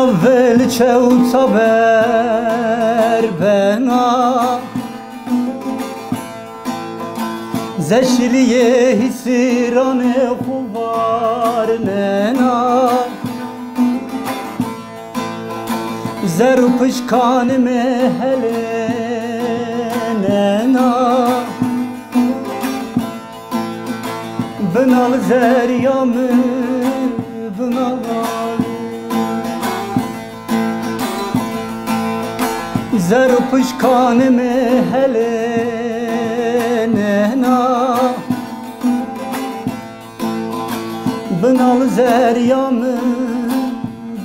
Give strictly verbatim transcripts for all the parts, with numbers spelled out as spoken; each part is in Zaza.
Vil çewta ber bena, zeşiliyê hîsîranê xwu varnena. Zer û pişkanê mi helênena. Binal zerya mi, binal. Zer û pişkanê mi helênena. Binal zerya mi,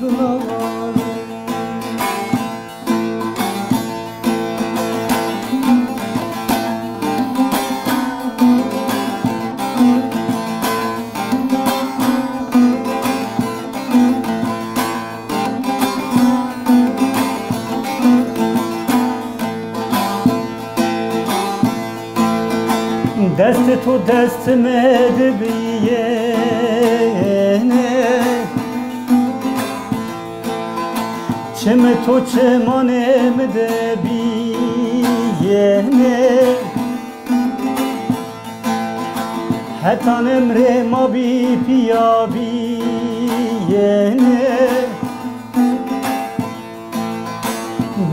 binal. Destê to destê mi de bîyêne, çimê to çimanê mi de bîyêne. Hetan emrê ma bî pîya bîyêne.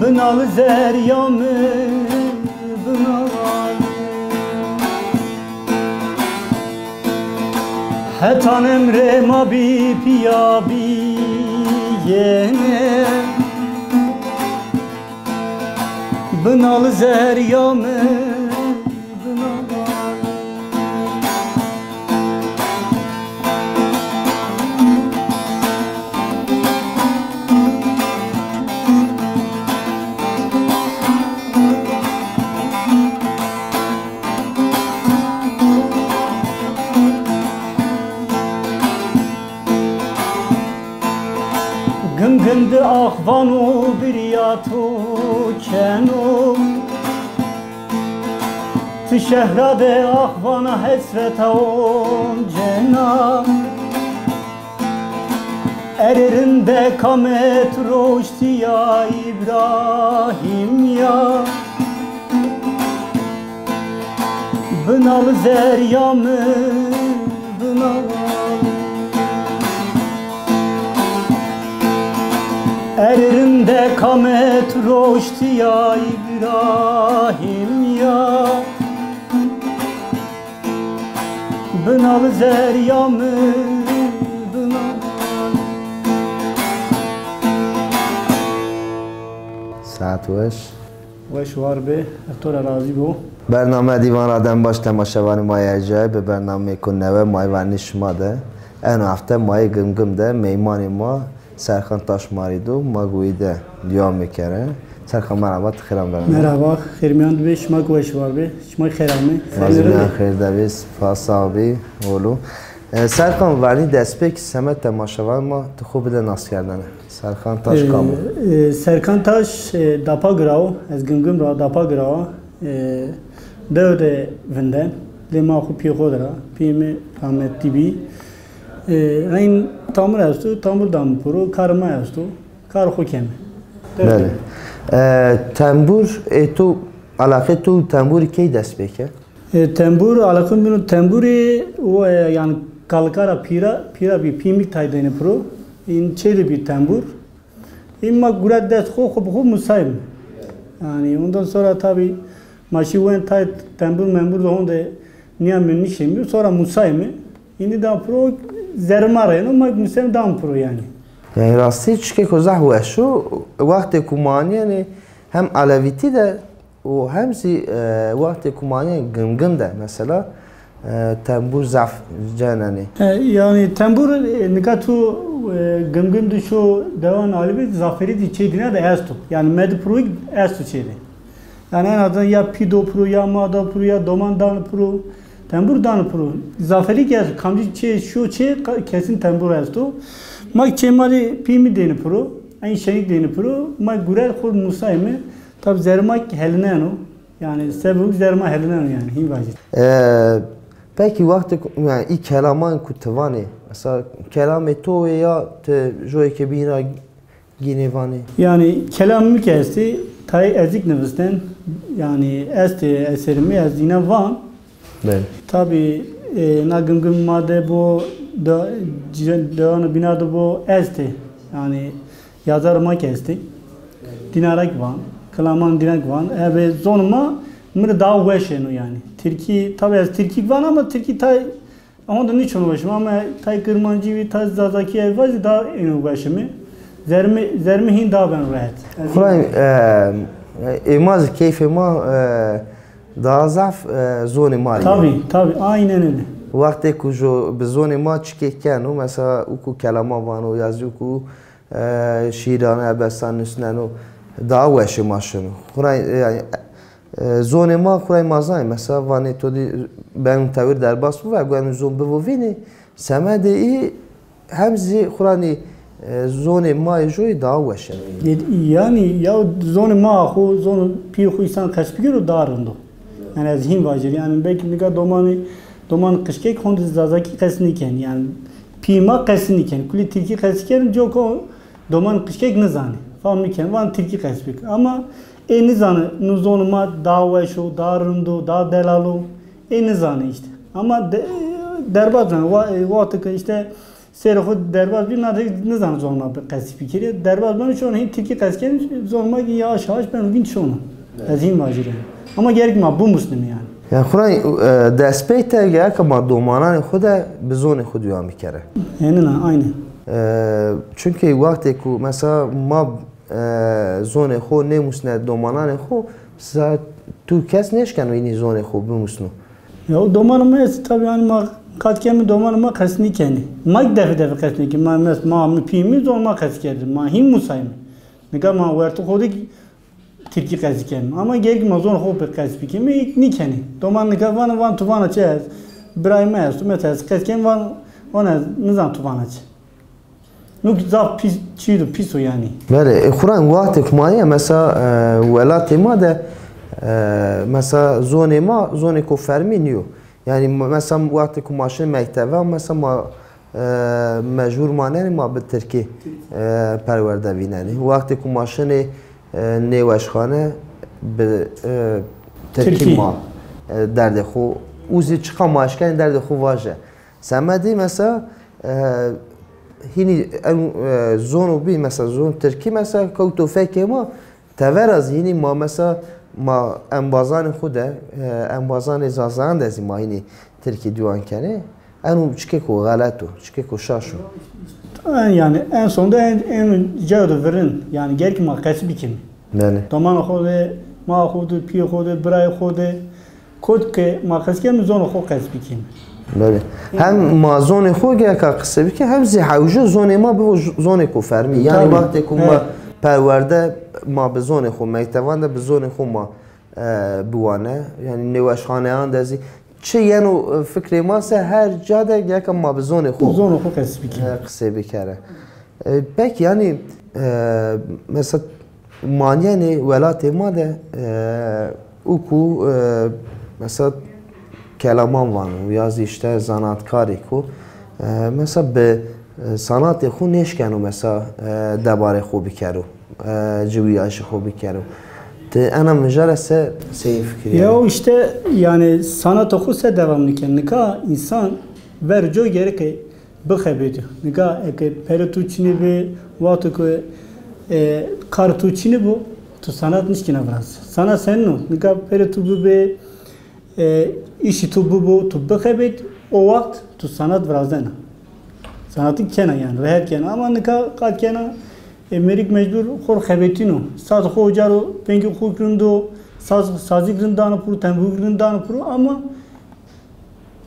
Binal zerya mi, binal. Hetan emrê ma bî pîya bîyêne. Binal zerya mi, binal. Gimgim di ax vano, birya to keno. Ti şehra de ax vana, hesreta oncena. Erê rinde kamet roştî ya Îbrahîm ya. Binal zerya mi, binal. Erê rinde kamet roştî ya Îbrahîm ya. Binal zerya mi, binal. Saet weş. Weş war be, ez to ra razî bo. Bername Dîvan ra dem baş temaşevanê ma yê erjayê, bi bernameyêko newe ma yê vernî şima de. Eno hefte ma yê Gimgim de meymanê ma Serkan Taş ma rê do, ma guyî de dewam mekere. Serkan merhaba, ti xêran bername. Merhaba, xêr mîyan de be, şima ki weş war be, şima xêr ame. Ma zî mîyan xêr de bî, spas, sağ bî, olo. E, Serkan, vernî destpêk semed temaşevan ma ti xo bide naskerdene. Serkan Taş kam o? E, e, Serkan Taş, e, Dapa Girawo, ez Gimgim ra Dapa Girawa. E, dewe de vinden, lê ma xo pîyê xo de ra, pîyê mi rahmetî bî. E, eyn tamur esto, tamur dame piro, karê ma esto, karê xo keme. Belê. E, tembur, ê to, eleqeyê to û temburî key dest pê ke? E, tembur, eleqê mi bîno temburî, o, e, yanî kalikara pîra, pîra bî, pîyê mi tay dêne piro. În çê de bî tembur. În ma guret dest xo, xo bi xo musayme. Yanî ondan sonra tabi ma şî wen tay tembur membur de honde nîya mi nişemi, sonra musayme. Înî da piro zerê ma ra yeno, ma musem dam piro yanî. Yanî rastî çikêko zaf weş o, wextê ku ma anîyenê hem elewîtî de û hem zî, e, wextê ku ma anîyenê Gimgim de mesela, e, tembur zaf cenenê. E, yanî tembur, e, nika tu, e, Gimgim de şo dewan Alîbî, Zaferî de çê dîna de esto. Yanî me de piro esto çê de. Yanî en azından ya pî do piro, ya ma do piro, ya doman dan piro, tembur dan piro. Zaferî ki esto, kamcî çê şo çê, ka-, kesin tembur esto. Ma çê ma de pî mi dêne piro, eyn şenik dêne piro, ma guret xo musayme. Tab zerê ma ki helineno. Yanî sebebik zerê ma helineno yanî, hîn vajî. E, pekî wextê ku, yanî î kelaman ku ti vanê, mesela kelamê to ê ya ti joyê ke bîna, gînê vanê? Yanî kelamê mi ke estê, tayê ezik nivisten, yanî estê eserê mi, ez înan van. Belê. Tabî, e, na Gimgim ma de bo, de, cî-, dewanê bîna de bo estê. Yanî yazarê ma kî estê. Dîna ra kî van, kilaman dîna kî van. Ebe zonê ma mi rê daha weş êno yanî. Tirkî, tabî ez tirkî kî van ama tirkî tay honde nêçono weşê mi ama tay kirmancî vî, tay zazakî ey vajî daha êno weşê mi. Zerrê mi, zerrê mi hîn daha beno rehet. Ez hîn... Xwray, e, e, ê ma zî keyfê ma, e, daha zaf, e, zonê ma rê. Tabî, tabî, aynen öyle. Wextê ku jo bi zonê ma çikê keno, mesela uku kelama vano ya zî uku, e, şîîran, helbestan nusneno, daha weşê ma şino. Xwray, e, yanî, e, zonê ma xwray ma zanê. Mesela vanê to dî beno tewir derbas bibo, ego eno zon bivo vînî, semedê î hem zî xwranî, e, zonê ma yê joyî daha weş eno. Yanî ya zonê ma xo, zonê pîyê xo însan qesî bikero daha rind o. Yanî ez hîn vajî rê. Yanî belkî nika domanê, domanê qijkek honde zazakî qesî nêkenê. Yanî pîyê ma qesî nêkenê. Kulî tirkî qesî kenê, coka domanê qijkek nêzanê. Fam nêkenê, van tirkî qesî bik. Ama ê nêzanê no zonê ma daha weş o, daha rind o, daha delal o. Ê nêzanê îşte. Ama de-, derbas beno. Wa-, wexto ke îşte serê xo derbas bî, na de nêzanê zonê ma bi qesî bikirê. Derbas beno şono hîn tirkî qesî kenê, zonê ma kî yavaş yavaş beno vînd şono. Ez hîn vajî rê. Ama gerek ma bimusnîme yanî. Yanî xwray, e, destpey te gereka ma domananê xo de bi zonê xo dîwan bikere. Henîna, aynen. E, çunkî wextê ku mesela ma, e, zonê xo nêmusne domananê xo, mesela tu kes nêşkeno înî zonê xo bimusno. Ya domanê ma estê tabî, yanî ma qat keme domanê ma qesî nêkenê. Ma kî defe defe qesî nêkenê. Ma mes, ma, mi, pîyê mi zonê ma qesî kerdê. Ma hîn musayme. Nika ma wertê xo de kî tirkî qesî keme. Ama gerek ma zonê xo bi qesî bikeme, nêkenê. Doman nika vana, van tu vana çi ez, birayê mi esto, mesela ez qesî kem van, van ez nizan tu vana çi. No kî zaf pîs, çî do pîs o yanî. Belê, e, xwura wextê ku ma yê, mesela, e, welatê ma de, e, mesela zonê ma, zonêko fermî nîyo. Yanî, me-, mesela wextê ku ma şinê mekteve, mesela ma, e, mecbur manenê ma bi tirkî, e, perwerde vînenê. Wextê ku ma şinê, e, nêweşxane bi, e, tirkî ma, e, derdê xo, û zî çiqa ma eşkenê derdê xo vaje. Semedî mesela, e, hînî ew, e, zono bî, mesela zon tirkî mesela kewto fekê ma, tevera zî hînî ma mesela ma embazanê xo de, e, embazanê zazayan de zî ma hînî tirkî dîwan kenê. Eno çikêko xelet o, çikêko şaş o. Yanî en sonda en, en cayo de virin. Yanî gerek ma qesî bikîm. Belê. Domanê xo de, maa xo de, pîyê xo de, birayê xo de, kot ke ma qesî keme zonê xo qesî bikîme. Belê. Hem ma zonê xo gereka qise bikîme, hem zî hewjo zonê ma bibo z-, zonêko fermî. Yanî wextê ku ma perwerde, ma bi zonê xo, mektevan de bi zonê xo ma, e, biwane. Yanî nêweşxaneyan de zî çi yeno, e, fikrê ma se her ca de gereka ma bi zonê xo, zonê xo qesî bikîme, e, qisey bikere. E, pek yanî, e, mesela manyenê welatê ma de, e, uku, e, mesela kelaman vano ya zî îşte zanatkarêko, e, mesela bi, e, sanatê xo nêşkeno mesela, e, debarê xo bikero, e, ciwîyayîşê xo bikero. Ti ena mijare se seyîn fikirî? Yew îşte yanî sanatê xo se dewam nîken. Nika însan ver coy gereke bixebetî. Nika eke perê to çinî bi, wexto ke, e, karê to çinî bo, to sanat nişkîna virazî. Sanat senîn o? Nika perê to bibi, e, îşî to bibo, to bixebetî, o wext to sanat virazena. Sanatî kena yanî, rehet kena. Ama nika qat kena, e, mêrik mecbur xo rê xebetîno. Saz xo uca ro, vengê xo rind o, saz, sazîk rind dano piro, tembûrîk rind dano piro ama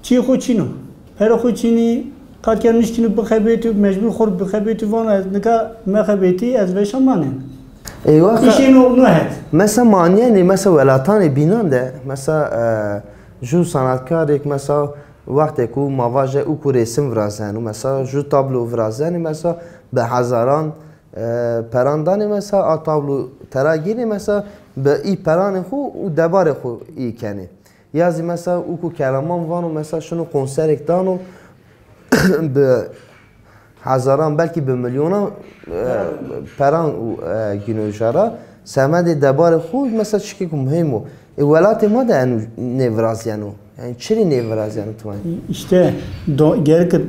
çîyê xo çin o. Perê xo çinî, qat keno nişkîno bixebetî, mecbur xo rê bixebetî, vano ez nika mexebetî, ez veşa manena. Eywa. Îşê no, no het. Mesela ma anîyenê, mesela welatanê bînan de, mesela, e, ju sanatkarêk, mesela wextê ku ma vaje uku rêsim virazeno, mesela ju tablo virazenê, mesela bi hezaran, e, peran danê, mesela a tablo tera gênê, mesela bi î peranê xo û debarê xo î kenê. Ya zî mesela uku kelaman vano, mesela şino konserêk dano, bi hezaran, belkî bi milyonan, e, peran, e, gîno ca ra. Semedê debarê xo, mesela çikêko muhîm o. E, welatê ma de eno nêvirazîyeno. Yanî çirê nêvirazîyeno ti vanî? Îşte do, gereke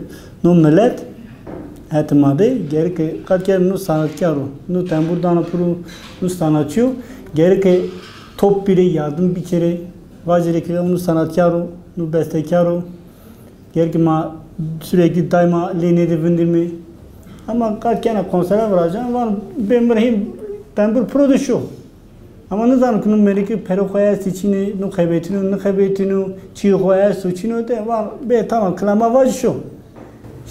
no milet hetê ma de gereke qet kerd no sanatkar o, no tembur dano piro, no sanatçî yo, gereke top bîrê, yardim bikerê, vajêrê ke no sanatkar o, no bestekar o. Gereke ma sürekli daima lê nêdê vindîme. Ama qet kena konsere virajan, van bê mi rê hîn tembur piro de şo. Ama nizano ke no mêrikî perê xo estê çinê, no xebetîno, nixebetîno, çîyê xo esto, çin o de, van bê tamam, kilama vaje şo.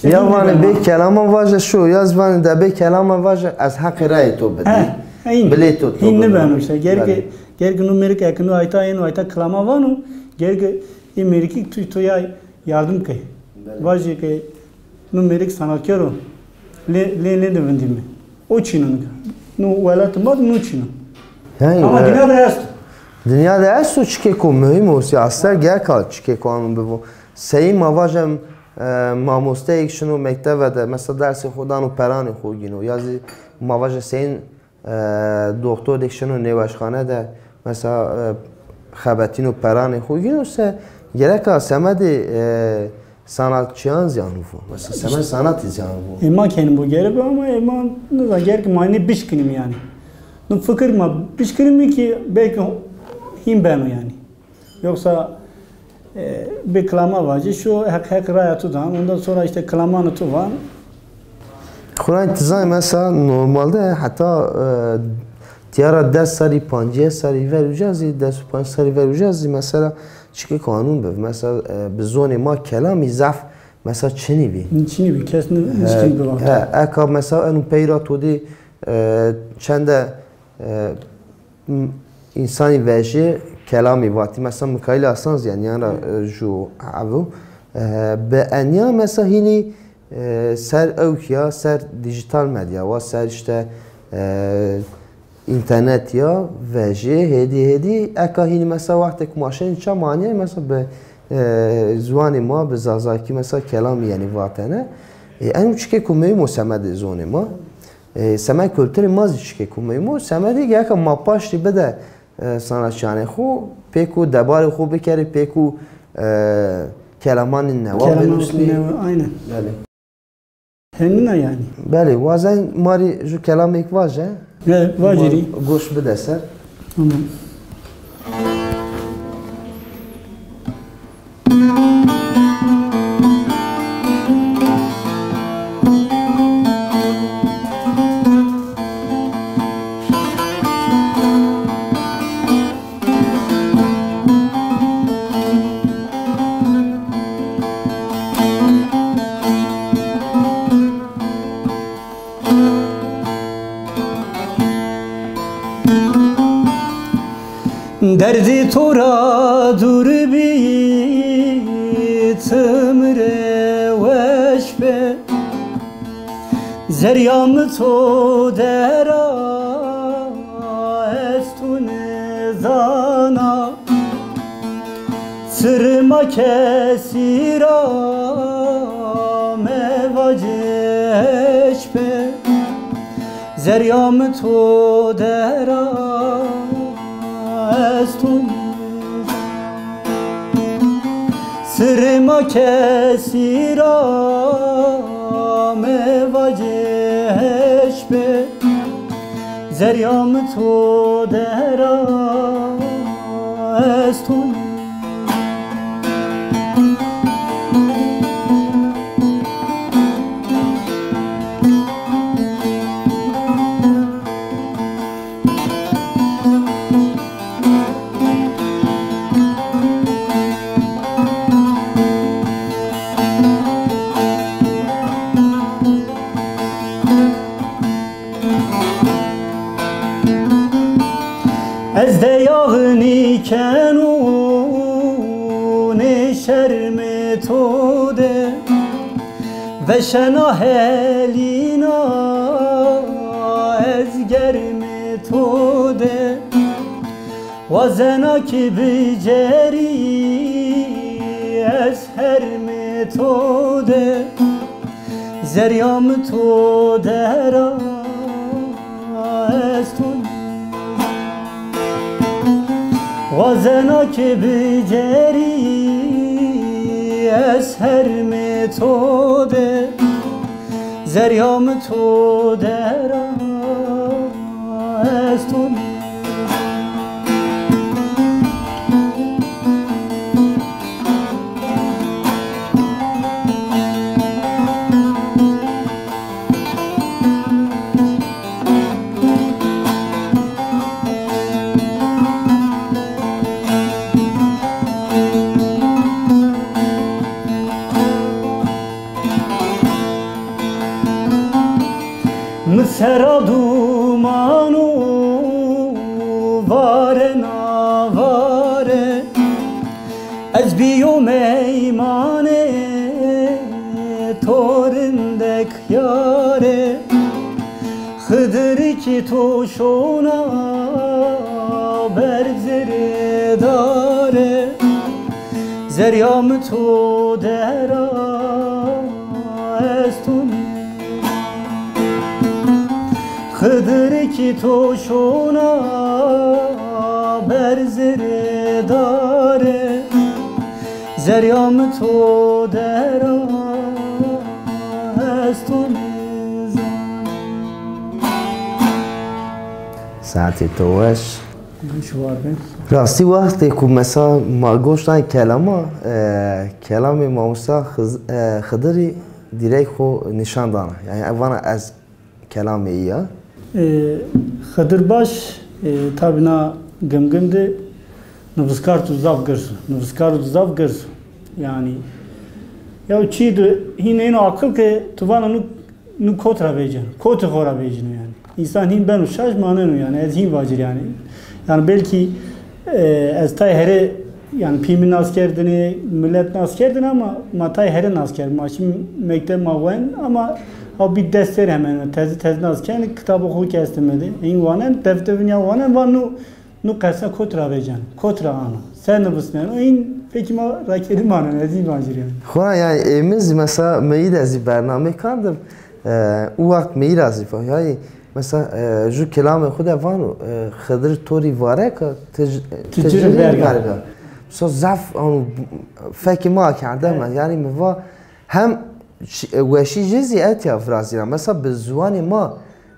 Ya vanê bê kelama vaje şo, ya zî vanê de bê kelama vaje ez heqê rayê to bidî. He, hîn. Bilê to, to bibeno. Hîn nêbeno îşte. Gereke, gereke no mêrik eke no ayta êno ayta kilama vano, gereke ê mêrikî tu, to ya yardim key. Belê. Vajê ke no mêrik sanatkar o, lê, lê nêdê vindîme. O çin o nika. No welatê ma de no çin o. Yanî, ama, e, dinya de esto. Dinya de esto, çikêko muhîm o, sî aslında gereka çikêko anon bibo. Seyîn ma vajem, e, mamosteyêk şino mekteve de, mesela dersê xo dano, peranê xo gîno. Ya zî ma vaje seyîn e, doktor de kişeno nêweşxane de, mesela, e, xebetîno, peranê xo gîno se, gereka semedê, e, sanatçîyan zî ano vo. Mesela semed sanatî zî ano vo. E, ma kenî bo gere bi ama, e, ma nizan, gerek ma nê bişkinîme yanî. No fikir ma bişkinîme ki belki hîn beno yanî. Yoksa, e, bê kilama vacî, şu heq, heq raya tu dan, ondan sonra işte kilamanı tu van. Xwura ti zanî mesela normalde heta, e, tîya ra des serrî, pancîye serrî ver uca zî, des û panc serrî ver uca zî mesela çikê kanûn bi. Mesela, e, bi zonê ma kelamî zaf mesela çinî bî. Çinî bî, kes ni-, nişkîn bi vate. He, eka mesela eno pey ra to dî, e, çende, e, m-, însanî vejê kelamî vatî. Mesela Mikaîl Aslan zî enîyan ra, e, ju evo. E, bi enîya mesela hînî, e, ser ewk ya, ser dîjîtal medya wa, ser îşte, e, înternet ya vejê, hêdî hêdî eka hînî mesela wextêk ma şenî ça ma anîyay mesela bi, e, ziwanê ma, bi zazakî mesela kelamî yanî vatene. E, eno çikêko muhîm o semedê zonê ma. E, semed kulturê ma zî çikêko muhîm o. Semedê gereka ma paştî bide, e, sanatçîyanê xo, pêko debarê xo bikerê, pêko, e, kelamanê newa binusnê. Kelamanê newa, aynen. Belê. Henîna yanî. Belê, wazen ma rê ju kelamêk vaje. He, vacî rê. Goş bide ser. Tamam. Derdê to ra dûr bî, ti mi rê weş be. Zerrîya mi to der a, ez to nizana. Sirrê ma kesî ra mevace eşq be, zerrîya mi to der a, ez to nizana. Sirrê ma kesî ra mevace eşq be, zerrîya mi to der a, ez to nizana. Ez de yaxnî keno nê şermê to de, veşena helîna ez germê to de. Wazena ki bicerî ez hermê to de. Zerya mi to dera eston. Wazena ke bicerî ez hermê to de. Zerya mi to dera eston. Mi sera dumano vare navare. Ez bîyo meymanê to rindek yare. Xidirî kî to şona ber zirê dare. Zerya mi to dera estonî. Xidirî kî to şona ber zirê dare. Zerya mi to dera estonî. Saetê to weş. Şuar be. Rastî wextê ku mesela ma goş danê kelama, e, kelamê mamosta Xiz-, e, Xidirî direk xo nîşan dana. Yanî ev vana ez kelamê î ya. E, Xidir Baş, e, tabî na Gimgim de nivîskar tu zaf girs o. Nivîskar tu zaf girs o. Yanî ya çî de hîn êno aqil ke tu vana nu nu kot ra veceno, kotê xo ra veceno yanî. Însan hîn beno şaş maneno yanî, ez hîn vacir yanî. Yanî belkî, e, ez tay here yanî pî mi nas kerdinê, milet nas kerdinê ama ma tay here nas kerd. Ma şî mekteb ma wen ama ew bî des serr hemen tezi tez nas kenê, kitabê xo kî estê mi de. Hîn wanen, deftê vinya wanen, van nu Nu qesa kot ra veceno, kot ra ano, se nivisneno, în pekî ma rakerî maneno, ez î vacir yanî. Xora yanî êmin zî mesela mi î de zî bername kandim, e, u wext mi î ra zî va, yanî mesela, e, ju kelamê xo de vano, e, Xidir to rî varek a, ti j-, ti ci rî verg a. Mesela zaf ano fekê ma kerde me, yanî mi va hem ş-, weşî jê zî etya virazîna. Mesela bi ziwanê ma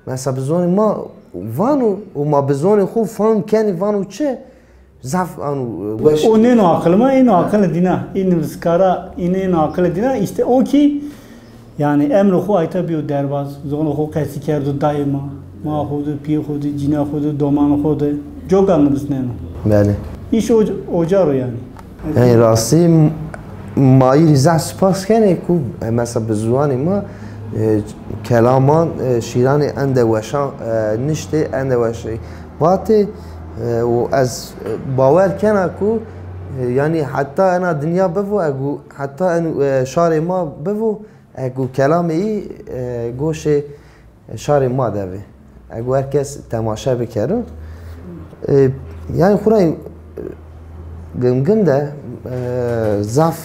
Mesela bi ziwanê ma vano û ma bi ziwanê xo fam kenî vano çi? Zaf ano weş. O nêno aqil ma, êno aqilê dîna. Ê nivîskara, ê nêno aqilê dîna. Îşte o kî, yanî emrê xo ayta bîyo derbaz, ziwanê xo qesî kerdo dayê ma, ma xo de, pîyê xo de, cîna xo de, domanê xo de. Coka nivîsneno. Belê. Îş o, ocar o yanî. Yanî rastî m-, ma î rî zaf spas kenê ku, e, mesela bi ziwanê ma, e, kelaman, e, şîranê ende weşan, e, niştê ende weşê vatê, e, û ez, e, bawer kena ku, e, yanî heta ena dinya bivo, egu heta en, e, şarê ma bivo, egu kelamê î, e, goşê şarê ma de bê. Ego her kes temaşe bikero. E, yanî xura, e, Gimgim de, e, zaf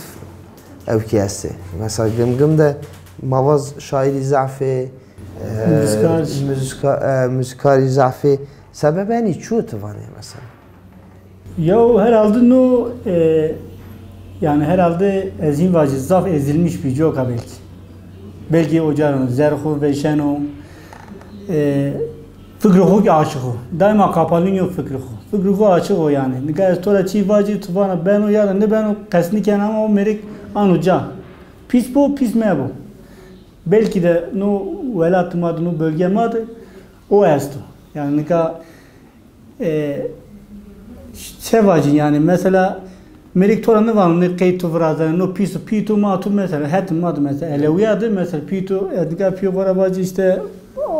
ewkî estê. Mesela Gimgim de ma vaz şaîrî zaf ê, e, muzîkar. Muzîka-, e, muzîkarî zaf ê. Sebeb enî çi yo ti vanê mesela? Ya o herhalde no, e, yanî herhalde ez hîn vacî zaf ezilmiş bî coka belkî. Belkî ocaran zerrê xo veşeno, e, fikrê xo kî açiq o. Daîma kapalîn yo fikrê xo. Fikrê xo açiq o yanî. Nika ez to ra çî vacî, tu vana beno ya da nêbeno, qesnî kena ama o mêrik ano ca. Pîs bo, pîs mebo. Belkî de no welatê ma de, no bölge ma de o esto. Yanî nika E, se vacî yanî, mesela, mêrik to ra nêvano, nê qey tu virazenê, no pîs o, pî tu, ma tu, mesela, hetê ma de, mesela, Elewîya de, mesela, pî tu, e, nika pîyê xo ra vacî, îşte,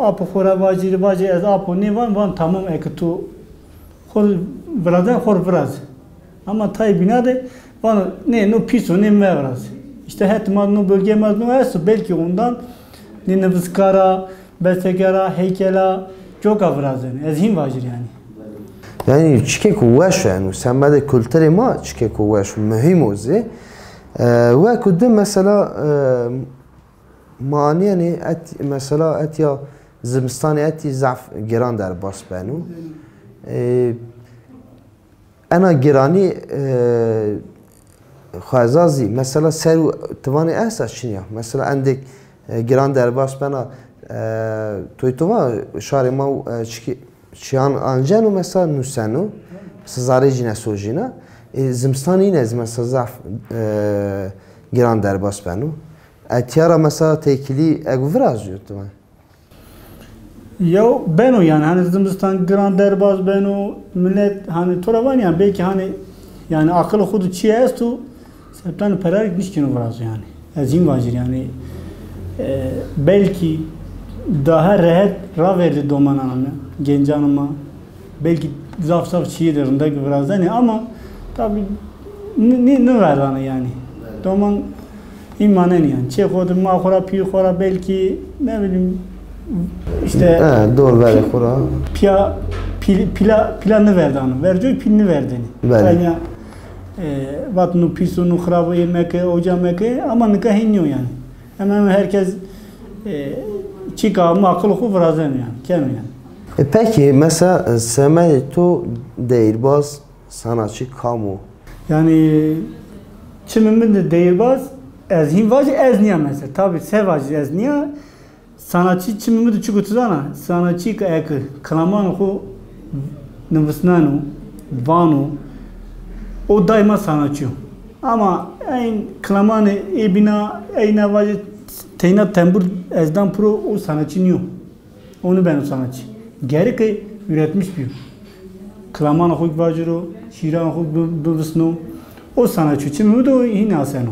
apo xo ra vacî, vacî, ez apo nêvan, van tamam, eke tu xo virazenê, xo viraz. Ama tayê bîna de vano, nê, no pîs o, nê meviraz. Îşte hetê ma, no bölge ma, no esto, belkî ondan nê nivîskara, bestekara, heykela, coka virazenê. Ez hîn vacir yanî. Yanî çikêko weş o, yanî semedê kulturê ma çikêko weş o, muhîm o zî. E, weko di mesela, e, Ma anîyenê et, mesela etya zimistanê etî zaf giran derbas beno. E, ena giranî, e, xweza zî mesela ser û tivanê esta çin ya. Mesela endêk, e, giran derbas bena, e, toy tova şarê ma, e, çikî çiyan anceno mesela nuseno, mesela zarê cîne sojîna. E, zimistanî yine zî mesela zaf, e, giran derbas beno. Etya ra mesela têkilî ego virazîyo ti va? Yew beno yanî, hani zimistan giran derbaz beno, milet hani to ra vanî yanî, belkî hani yanî aqilê xo de çî esto, septanê perarêk nişkeno virazo yanî. Ez hîn vajir yanî, e, belkî daha rehet raverdê domanan mi, gencan ma, belkî zaf zaf çîyê de rindek virazenê ama tabî ni-, ni-, niverdane yanî. Doman îmanenî yanî. Çê xo de, ma xo ra, pî xo ra belkî, ne bileyim, işte, e, dor verê xo ra. Pîya, pîl-, pîla, pîla niverdano. Vercoy pîl niverdenî. Belê. Tanya, e, vat nu pîs o, nu xirab o, ê meke, oca meke, ama nika hîn nîyo yanî. Hemen hemen herkes, e, çîka ama aqil xo virazeno yanî. Keno yanî. E, peki, mesela, e, semedê to deyirbaz, sanatçı kam o? Yanî çimê mi de deyirbaz, ez hîn vajî ez nîya mesela. Tabî se vajî ez nîya. Sanatçı çimê mi de çik o ti zana? Sanatçı ke eke kilamanê xo nivisneno, vano, o daîma sanatçı yo. Ama eyn kilamanê ê bîna, eyna vajî teyna tembur ez dan piro, o sanatçı nîyo. O nibeno sanatçı. Gereke üretmiş bîyo. Kilamanê xo vaciro, şîranê xo bi-, bivisno. O sanatçı çimê mi de hîn aseno.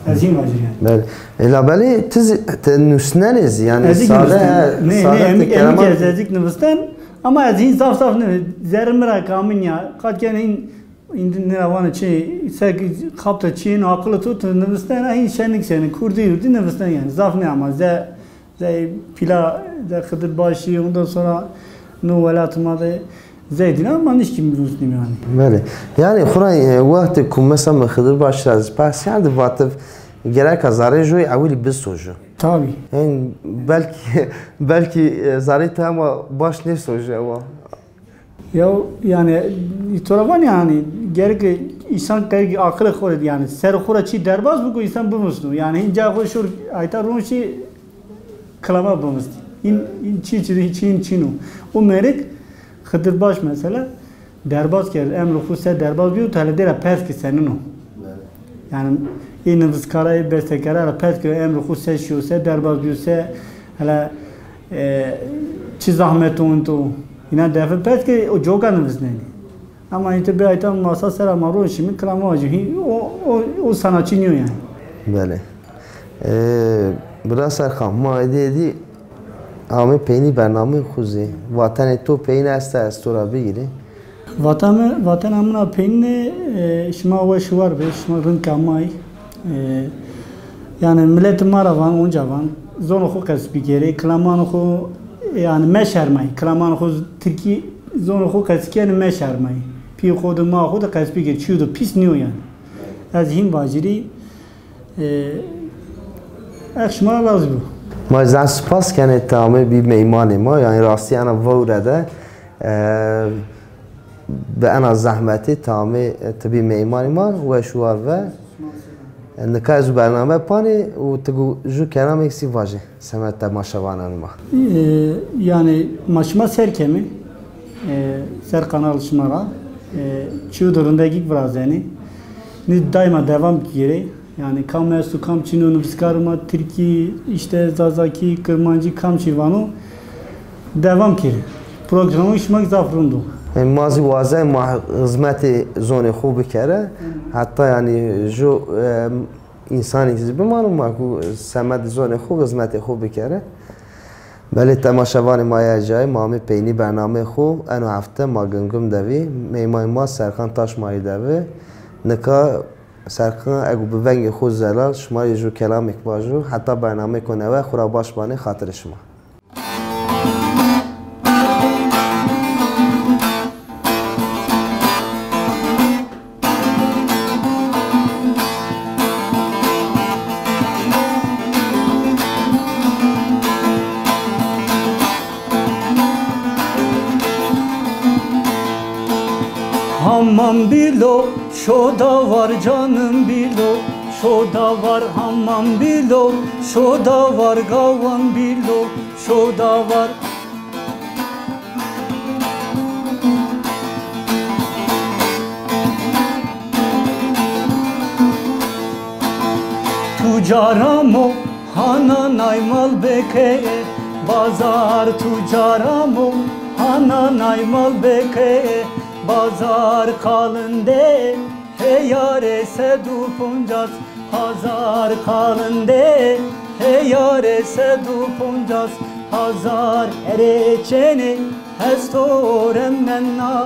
Ez hîn vacir yanî. Belê. E, labelê ti zî, ti nusnenê zî yanî. Ez zî sade, nusnen. Nê, sade nê, ti emî, emî keraman ki ez, ez zî nivisten. Ama ez hîn zaf zaf nê. Zerrê mi ra kamîn ya. Qat gen hîn Îndî nira vanê çi, se ki xapta çîyêno aqilê to, ti nivistena hîn şenik şenik, hurdî hurdî nivisten yanî. Zaf nê ama ze, ze pîla, ze Xidir Başî, ondan sonra no welat ma de zey dîna ama nişkî nusnîm yanî. Belê. Yanî xura, e, wextê ku mesela mi Xidir Başî ra zî pers kerdî, vatif gereka zarê joy ewilî bisojo. Tabî. Yanî belkî, belkî, e, zarê ti hema baş nêsojo ewa. Ya, yanî, to ra vanî yanî, gerek însan gerek aqilê xo rê, yanî, ser xo ra çî derbaz biko, însan bimusno. Yanî, hîn ca xo şor ayta ron şî kilama bimustî. Hîn, hîn çî çî, çî hîn çîn o. O merik Xidir Baş mesela derbaz kerd, emrê xo se derbaz bîyo, tu hele dê ra pers ke senin o. Yanî, ê niviskara, ê bestekara ra pers ke emrê xo se şîyo, se derbaz bîyo, se hele E, çi zahmet o into. Înan defe pers ke o coka nivisnenî. Ama îte bê ayta masa ser a ma ron şîme kilama vajî. Hî, o, o, o sanatçı nîyo yanî. Belê. E, bira Serkan, ma êdî êdî amê peynî bernameyê xo zî. Vatenê to peynî esta ez to ra bigîrî. Vata mi, vatena min a peynîne, e, şima weş û war bê, şima rind ke amay. E, yanî miletê ma ra van, onca van, zonê xo qesî bikerê, kilamanê xo, yanî meşermay, kilamanê xo tirkî, zonê xo qesî kenê meşermay. Pîyê xo de, ma xo de qesî bikerê, çîyo de pîs nîyo yanî. Ez hîn vajîrî, E, ex şima ra razî bo. Ma zaf spas kenê ti amê bî meymanê ma. Yanî rastî ena vewre de, e, bi ena zehmetî ti amê, e, ti bî meymanê ma, weş û war ve. E, nika ez bername panê û ti gu-, ju kelamêk zî vajê semed temaşevananê ma. E, yanî ma şima ser kemî, e, ser kanal şima ra, e, çîyo de rindekîk virazenî. Nî daîma devam gêrê. Yanî kam esto, kam çin o, nivîskarê ma tirkî, îşte zazakî, kirmancî, kam çi vano, devam kerê. Programê şima zaf rind o. E, ma zî wazenê ma xizmetê zonê xo bikere. Heta yanî ju, e, însanî zî bimano ma ku semedê zonê xo, xizmetê xo bikere. Belê temaşevanê ma yê ercayî, ma amê peynî bernameyê xo, eno hefte ma Gimgim de vî, meymanê ma Serkan Taş ma yê de vi. Nika Serkan, ego bi vengê xo zelal, şima rê ju kelamêk vajo, heta bernameyêko newe, xo ra baş manê, xatirê şima. Hamam bîlo, şo da war canım bîlo, şo da war hamam bîlo, şo da war gawan bîlo, şo da war. Tucar amo, hana nay mal bikeye bazar, tucar amo, hana nay mal bikeye bazar, kalın de heyare sed u poncas hazar, kalın de heyare sed u poncas hazar, herê çênê hesto remnena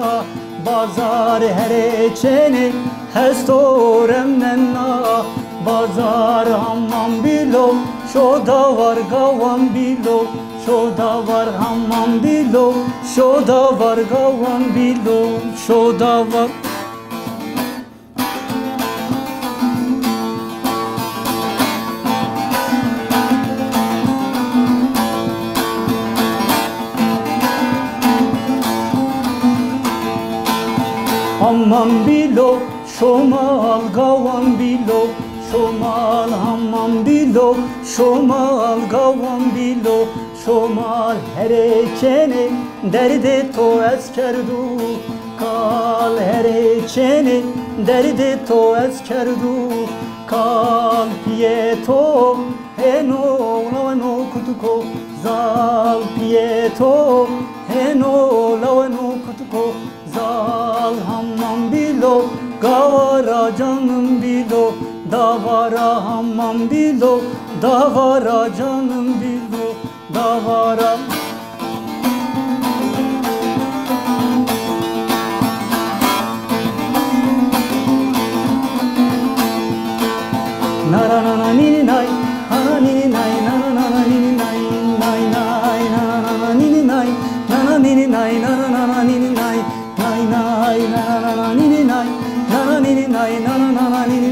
bazar, herê çênê hesto remnena bazar, hamam bîlo, şo da war gawan bîlo, şo da war hamam bîlo, şo da war gawan bîlo, şo da war. Hamam bîlo, şo mal gawan bîlo, şo mal hamam bîlo, şo mal gawan bîlo, şo mal herê çênê derdê to ez kerdu kal, herê çênê derdê to ez kerdu kal, piyê to hêno laweno kutiko zal, piyê to hêno laweno kutiko zal, hamam bîlo, gawara canım bîlo, davara hamam bîlo, davara canım bîlo, davara. Nara nana nini nay, nana nini nay, nana nana nini nay, nay nay, nana nana nini nay, nana nini nay, nana nana nini nay, nay nay, nana nana nini nay, nana nini nay, nana nana nini